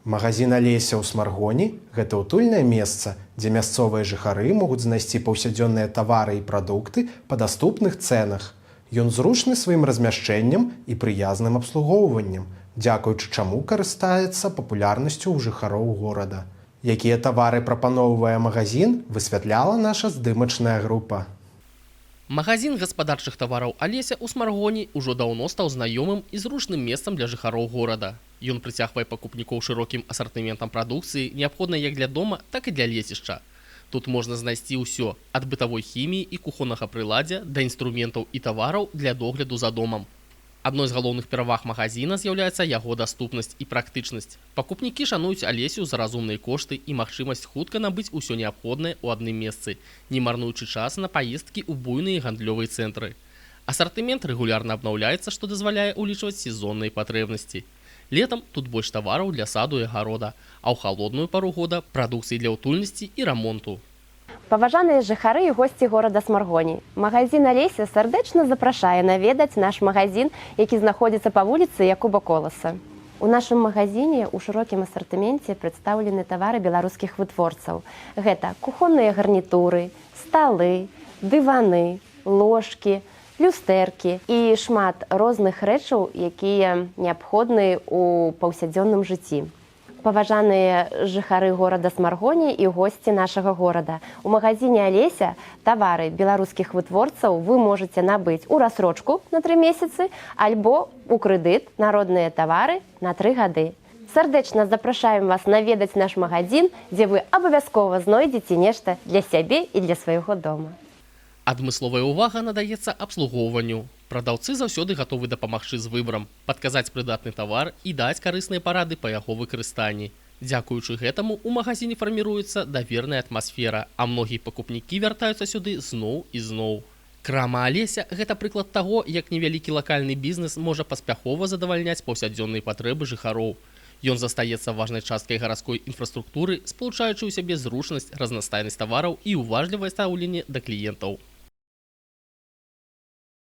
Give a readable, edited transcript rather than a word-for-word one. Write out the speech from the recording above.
Магазін «Алеся» ў Смаргоні — гэта ўтульнае месца, дзе мясцовыя жыхары могуць знайсці паўсядзённыя тавары і прадукты па даступных цэнах. Ён зручны сваім размяшчэннем і прыязным абслугоўваннем, дзякуючы чаму карыстаецца папулярнасцю ў жыхароў горада. Якія тавары прапаноўвае магазін, высвятляла наша здымачная група. Магазін гаспадарчых тавараў «Алеся» ў Смаргоні ўжо даўно стаў знаёмым і зручным месцам для жыхароў горада. Ён прыцягвае пакупнікоў шырокім асартыментам прадукцыі, неабходнай як для дома, так і для лецішча. Тут можна знайсці ўсё: ад бытавой хіміі і кухоннага прыладдзя да інструментаў і тавараў для догляду за домам. Адной з галоўных пераваг магазіна з'яўляецца яго даступнасць і практычнасць. Пакупнікі шануюць «Алесю» за разумныя кошты і магчымасць хутка набыць усё неабходнае ў адным месцы, не марнуючы час на паездкі ў буйныя гандлёвыя цэнтры. Асартымент рэгулярна абнаўляецца, што дазваляе ўлічваць сезонныя патрэбнасці. Летам тут больш тавараў для саду і агарода, а ў халодную пару года прадукцыі для ўтульнасці і рамонту. Паважаныя жыхары і госці горада Смаргоні. Магазін «Алеся» сардэчна запрашае наведаць наш магазін, які знаходзіцца па вуліцы Якуба Коласа. У нашым магазине ў шырокім асартыменце прадстаўлены тавары беларускіх вытворцаў. Гэта кухонныя гарнітуры, сталы, дываны, ложкі, люстэркі і шмат розных рэчаў, якія неабходны ў паўсядзённым жыцці. Паважаныя жыхары горада Смаргоні і госці нашага горада. У магазине «Алеся» тавары беларускіх вытворцаў вы можаце набыць у рассрочку на 3 месяцы альбо у крэдыт народныя тавары на 3 гады. Сардэчна запрашаем вас наведаць наш магазин, дзе вы абавязкова знойдзеце нешта для сябе і для свайго дома. Адмысловая ўвага надаецца абслугоўванню. Прадаўцы заўсёды гатовы дапамагчы з выбарам, падказаць прыдатны тавар і даць карысныя парады па яго выкарыстанні. Дзякуючы гэтаму у магазине фарміруецца даверная атмасфера, а многія пакупнікі вяртаюцца сюды зноў і зноў. Крама «Алеся» — гэта прыклад таго, як невялікі лакальны бізнес можа паспяхова задавальняць паўсядзённыя патрэбы жыхароў. Ён застаецца важнай часткай гарадской інфраструктуры, спалучаючы ў сябе зручнасць, разнастайнасць тавараў і ўважлівае стаўленне да кліентаў.